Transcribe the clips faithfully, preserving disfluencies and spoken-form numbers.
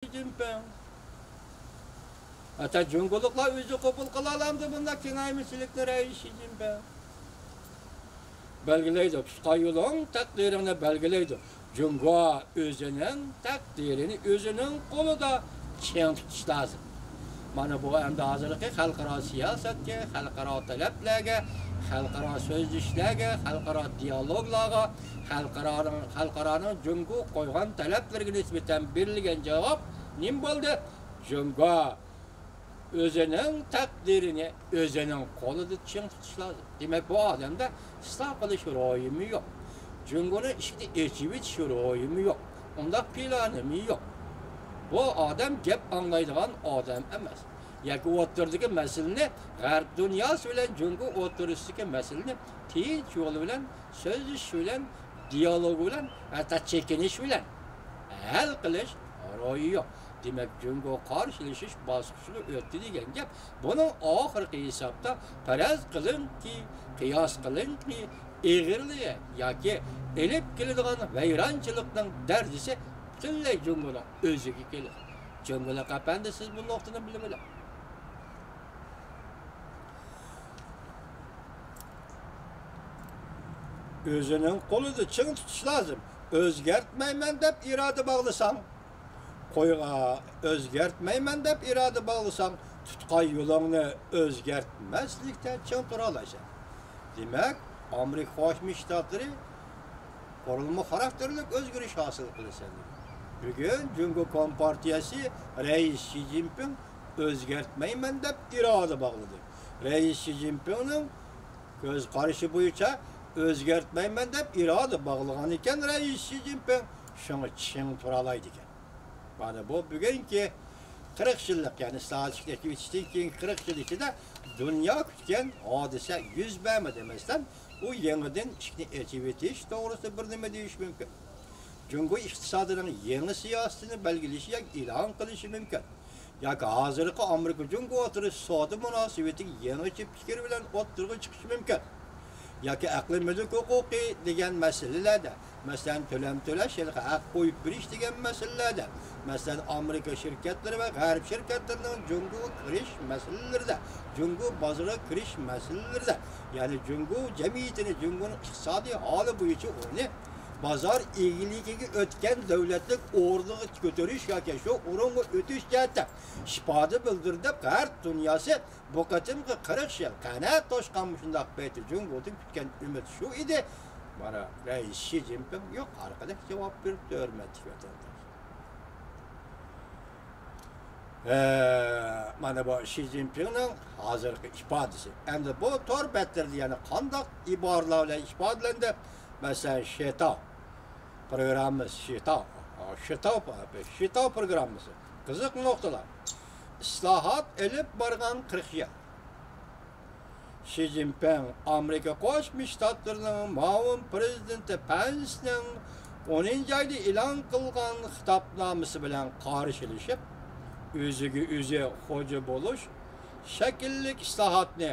جىنپىڭ. ھەتتا جۇڭگولۇقلار ئۆزى قوبۇل قىلالامدۇ بۇنداق كېڭەيمىچىلىكنى؟ رەئىس شى جىنپىڭ بەلگىلەيدۇ، تۇتقان يولۇڭ تەقدىرىڭنى بەلگىلەيدۇ. جۇڭگو ئۆزىنىڭ تەقدىرىنى ئۆزىنىڭ قولىدا چىڭ تۇتۇش لازىم. مانا بۇ ئەمدى ھازىرقى خەلقئارا سىياسەتكە، خەلقئارا تەلەپلەرگە، خەلقئارا سۆزلىشىشلەرگە، خەلقئارا دىيالوگلارغا، خەلقئارانىڭ، خەلقئارانىڭ جۇڭگو قويغان تەلەپلىرىگە نىسبەتەن بېرىلگەن جاۋاب نېمە بولدى؟ جۇڭگو ئۆزىنىڭ تەقدىرىنى ئۆزىنىڭ قولىدا چىڭ تۇتۇش لازىم. دېمەك، بۇ ئادەمدە ئىسلاھ قىلىش روھىمۇ يوق. جۇڭگونىڭ ئىشىكنى ئېچىۋېتىش روھىمۇ يوق. ئۇنداق پىلانىمۇ يوق. بۇ ئادەم گەپ ئاڭلايدىغان ئادەم ئەمەس. ياكى ئوتتۇرىدىكى مەسىلىنى، غەرب دۇنياسى بىلەن جۇڭگو ئوتتۇرىسىدىكى مەسىلىنى تىنچ يول بىلەن، سۆزلىشىش بىلەن، دىيالوگ بىلەن، ھەتتا چېكىنىش بىلەن ھەل قىلىش روھى يوق. دېمەك، جۇڭگو قارشىلىشىش باسقۇچىغا ئۆتتى دېگەن گەپ. بۇنىڭ ئاخىرقى ھېسابتا پەرەز قىلىڭكى، قىياس قىلىڭكى، ئېغىرلىقى ياكى ئېلىپ كېلىدىغان ۋەيرانچىلىقنىڭ دەرىجىسى پۈتۈنلەي جۇڭگونىڭ ئۆزىگە كېلىدۇ. جۇڭگولۇق ئەپەندى، سىز بۇ نۇقتىنى بىلىۋېلىڭ. ئۆزىنىڭ قولىدا چىڭ تۇتۇش لازىم. ئۆزگەرتمەيمەن دەپ ئىرادە باغلىساڭ، قويغا، ئۆزگەرتمەيمەن دەپ ئىرادە باغلىساڭ، تۇتقان يولۇڭنى ئۆزگەرتمەسلىكتە چىڭ تۇرالايسەن. دېمەك، ئامېرىكا قوشما شتاتلىرى قۇرۇلما خاراكتېرلىك ئۆزگىرىش ھاسىل قىلىسەن. بۈگۈن جۇڭگو كومپارتىيەسى رەئىس شى جىنپىڭ ئۆزگەرتمەيمەن دەپ ئىرادە باغلىدى. رەئىس شى جىنپىڭنىڭ كۆز قارىشى بويىچە ئۆزگەرتمەيمەن دەپ ئىرادە باغلىغان ئىكەن رەئىس شى جىنپىڭ، شۇڭا چىڭ تۇرالايدىكەن. مانا بۇ بۈگۈنكى قىرىق يىللىق، يەنى ئىسلاھات ئىشىكنى ئېچىۋېتىشتىن كېيىنكى قىرىق يىل ئىچىدە دۇنيا كۈتكەن ھادىسە يۈز بەرمىدى. مەسىلەن، ئۇ يېڭىدىن ئىشىكنى ئېچىۋېتىش توغرىسىدا بىر نېمە دېيىش مۇمكىن. جۇڭگو ئىقتىسادىنىڭ يېڭى سىياسىتىنى بەلگىلىشى ياكى ئېلان قىلىشى مۇمكىن. ياكى ھازىرقى ئامېرىكا جۇڭگو ئوتتۇرىسى سودا مۇناسىۋىتىگە يېڭىچە پىكىر بىلەن ئوتتۇرىغا چىقىشى مۇمكىن. ياكى ئەقلىي مۈلۈك ھوقۇقى دېگەن مەسىلىلەردە، مەسىلەن، تۆلەم تۆلەش، ھېلىقى ھەق قويۇپ بېرىش دېگەن مەسىلىلەردە، مەسىلەن، ئامېرىكا شىركەتلىرى ۋە غەرب شىركەتلىرىنىڭ جۇڭگوغا كىرىش مەسىلىلىرىدە، جۇڭگو بازىرىغا كىرىش مەسىلىلىرىدە، يەنى جۇڭگو جەمئىيىتىنى، جۇڭگونىڭ ئىقتىسادىي ھالى بويىچە ئۇنى بازار ئىگىلىكىگە ئۆتكەن دۆلەتلىك ئورنىغا كۆتۈرۈش ياكى شۇ ئورۇنغا ئۆتۈش جەھەتتە ئىپادە بىلدۈردى دەپ غەرب دۇنياسى بۇ قېتىمقى قىرىق يىل قەنە توشقان مۇشۇنداق پېتى جۇڭگودىن كۈتكەن ئۈمىد شۇ ئىدى. مانا، رەئىس شى جىنپىڭ يۇقىرىقىدەك جاۋاب بېرىپتۇ، ھۆرمەتلىك ۋەتەنداشلار. ھە، مانا بۇ شى جىنپىڭنىڭ ھازىرقى ئىپادىسى. ئەمدى بۇ تور بەتلىرىدە يەنە قانداق ئىبارىلەر بىلەن ئىپادىلەندى؟ مەسىلەن، شىتاۋ پروگراممىسى، شىتاۋ، شىتاۋ، شىتاۋ پروگراممىسى. قىزىق نۇقتىلار. ئىسلاھات ئېلىپ بارغان قىرىق يىل. شى جىنپىڭ ئامېرىكا قوشما شتاتلىرىنىڭ مۇئاۋىن پىرېزىدېنتى پەنسنىڭ ئونىنچى ئايدا ئېلان قىلغان خىتابنامىسى بىلەن قارشىلىشىپ، ئۆزىگە ئۆزى خوجا بولۇش شەكىللىك ئىسلاھاتنى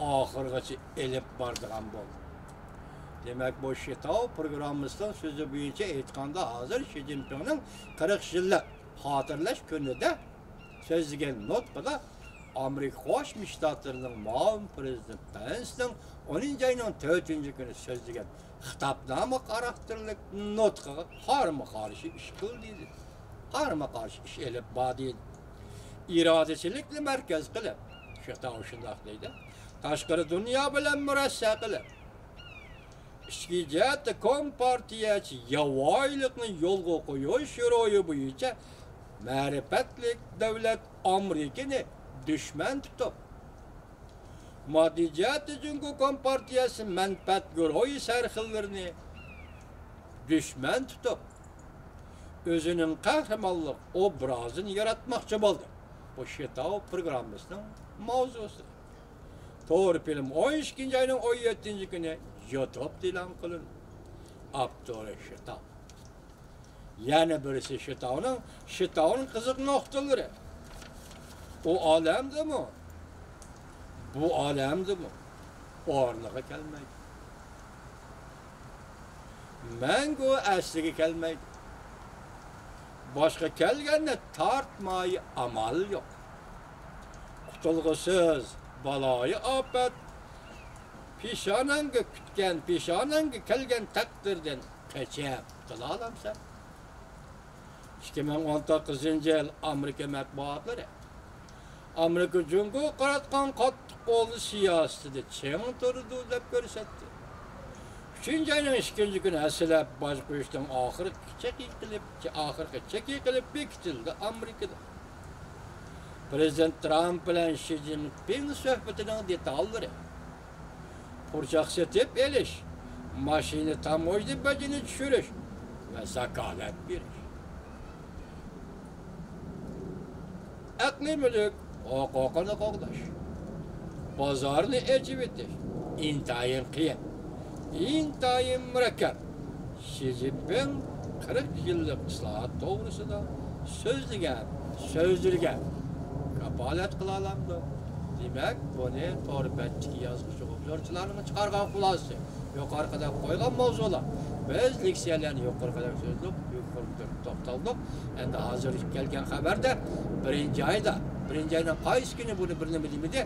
ئاخىرغىچە ئېلىپ بارىدىغان بولدى. دېمەك، بۇ شىتاۋ پروگراممىسىنىڭ سۆزى بويىچە ئېيتقاندا، ھازىر شى جىنپىڭنىڭ قىرىق يىللىق خاتىرىلەش كۈنىدە سۆزلىگەن نۇتقىدا ئامېرىكا قوشما شتاتلىرىنىڭ مۇئاۋىن پىرېزىدېنتى پەنسنىڭ ئونىنچى ئاينىڭ تۆتىنچى كۈنى سۆزلىگەن خىتابنامە خاراكتېرلىك نۇتقىغا قارىمۇ قارشى ئىش قىلدى. قارىمۇ قارشى ئىش ئېلىپ باردى. ئىرادىچىلىكنى مەركەز قىلىپ، شىتاۋ شۇنداق دەيدۇ، تاشقىرى دۇنيا بىلەن مۇرەسسە قىلىپ، ئىچكى جەھەتتە كومپارتىيەچى ياۋايىلىقنى يولغا قويۇش روھى بويىچە مەرىپەتلىك دۆلەت ئامېرىكىنى دۈشمەن تۇتۇپ، ماددىي جەھەتتە جۇڭگو كومپارتىيەسى مەنپەئەت گۇرۇھى سەرخىللىرىنى دۈشمەن تۇتۇپ، ئۆزىنىڭ قەھرىمانلىق ئوبرازىنى ياراتماقچى بولدى. بۇ شىتاۋ پروگراممىسىنىڭ ماۋزۇسى. تور فىلىم ئون ئىككىنچى ئاينىڭ ئون يەتتىنچى كۈنى يۇتۇبتا ئېلان قىلىندى. ئاپتورى شىتاۋ. يەنە بىرسى شىتاۋنىڭ، شىتاۋنىڭ قىزىق نۇقتىلىرى. ئۇ ئالەمدىمۇ، بۇ ئالەمدىمۇ ئورنىغا كەلمەيدۇ. مەڭگۈ ئەسلىگە كەلمەيدۇ. باشقا كەلگەندە تارتماي ئامال يوق. قۇتۇلغۇسىز بالايىئاپەت، پېشانەڭگە كۈتكەن، پېشانەڭگە كەلگەن تەقدىردىن قېچىپ قۇتۇلالامسەن؟ ئىككى مىڭ ئون توققۇزىنچى يىل ئامېرىكا مەتبۇئاتلىرى ئامېرىكا جۇڭگوغا قاراتقان قاتتىق قوللىنىش سىياسىتىدە چىڭ تۇرىدۇ دەپ كۆرسەتتى. ئۈچىنچى ئاينىڭ ئىككىنچى كۈنى ھەسسىلەپ باج قويۇشنىڭ ئاخىرقى چېكى قىلىپ، ئاخىرقى چېكى قىلىپ بېكىتىلدى ئامېرىكىدا. پىرېزىدېنت ترامپ بىلەن شى جىنپىڭ سۆھبىتىنىڭ دېتاللىرى. پۇرچاق سېتىپ ئېلىش، ماشىنا تاموژنا بېجىنى چۈشۈرۈش ۋە زاكالەت بېرىش. ئەقلىي مۈلۈك ھوقۇقىنى قوغداش، بازارنى ئېچىۋېتىش ئىنتايىن قىيىن، ئىنتايىن مۇرەككەپ. شى جىنپىڭ قىرىق يىللىق ئىسلاھات توغرىسىدا سۆزلىگەن، سۆزلىگەن، كاپالەت قىلالامدۇ؟ دېمەك، بۇنى تور بەتتىكى يازغۇچى ئوبزورچىلارنىڭ چىقارغان خۇلاسىسى. يۇقىرىقىدەك قويغان ماۋزۇلار. بىز لېكسىيەلەرنى يۇقىرىقىدەك سۆزلىدۇق، يۇقىرىقىدەك توختالدۇق. ئەمدى ھازىر كەلگەن خەۋەردە بىرىنچى ئايدا، بىرىنچى ئاينىڭ قايسى كۈنى بۇنى بىرنېمە دېمىدى؟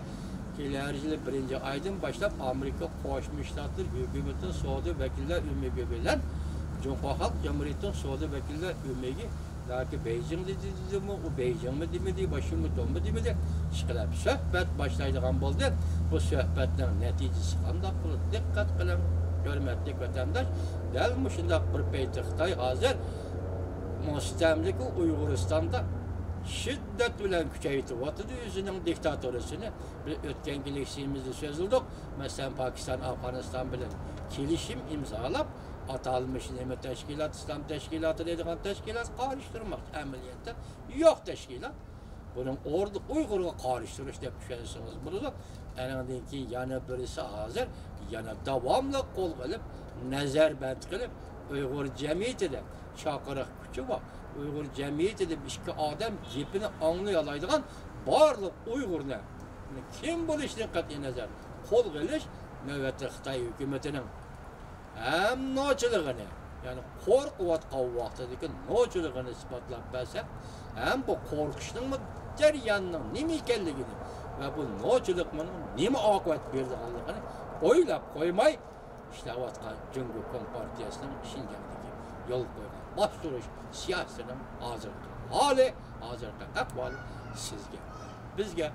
كېلەر يىلى بىرىنچى ئايدىن باشلاپ ئامېرىكا قوشما شتاتلىرى ھۆكۈمىتىنىڭ سودا ۋەكىللەر ئۆمىكى بىلەن جۇڭخۇا خەلق جۇمھۇرىيىتىنىڭ سودا ۋەكىللەر ئۆمىكى ياكى بېيجىڭ دېدىمۇ، ئۇ بېيجىڭمۇ دېمىدى، ۋاشىنگتونمۇ دېمىدى، ئىشقىلىپ سۆھبەت باشلايدىغان بولدى. بۇ سۆھبەتنىڭ نەتىجىسى قانداق بولىدۇ؟ دىققەت قىلىڭ، ھۆرمەتلىك ۋەتەنداش. دەل مۇشۇنداق بىر پەيتتە خىتاي ھازىر مۇستەملىكە ئۇيغۇرىستاندا شىددەت بىلەن كۈچەيتىۋاتىدۇ ئۆزىنىڭ دىكتاتۇرىسىنى. بىز ئۆتكەن لېكسىيىمىزدە سۆزلىدۇق. مەسىلەن، پاكىستان ئافغانىستان بىلەن كېلىشىم ئىمزالاپ، ئاتالمىش نېمە تەشكىلات، ئىسلام تەشكىلاتى دەيدىغان تەشكىلات قارشى تۇرماقچى. ئەمەلىيەتتە يوق تەشكىلات. بۇنىڭ ئورنىدا ئۇيغۇرغا قارشى تۇرۇش دەپ چۈشەنسىڭىز بولىدۇ. ئەنىڭدىن كېيىن يەنە بىرسى ھازىر يەنە داۋاملىق قولغا ئېلىپ، نەزەربەند قىلىپ، ئۇيغۇر جەمئىيىتىدە چاقىرىق كۈچى بار. ئۇيغۇر جەمئىيىتىدە ئىككى ئادەم گېپىنى ئاڭلىيالايدىغان بارلىق ئۇيغۇرنى كىم بولۇشىدىن قەتئىينەزەر، قولغا ئېلىش نۆۋەتتە خىتاي ھۆكۈمىتىنىڭ ھەم نوچىلىقىنى، يەنى قورقۇۋاتقان ۋاقتىدىكى نوچىلىقىنى ئىسپاتلاپ بەرسەك، ھەم بۇ قورقۇشنىڭمۇ جەرياننىڭ نېمە ئىكەنلىكىنى ۋە بۇ نوچىلىقنىڭ نېمە ئاقىۋەت بېرىدىغانلىقىنى ئويلاپ قويماي، ئىشلەۋاتقان جۇڭگو كومپارتىيەسىنىڭ شىنجاڭدىكى يولغا قويغان باستۇرۇش سىياسىتىنىڭ ھازىرقى ھالى، ھازىرقى ئەھۋالى سىزگە، بىزگە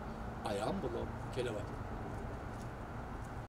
ئايان بولۇپ كېلىۋاتىدۇ.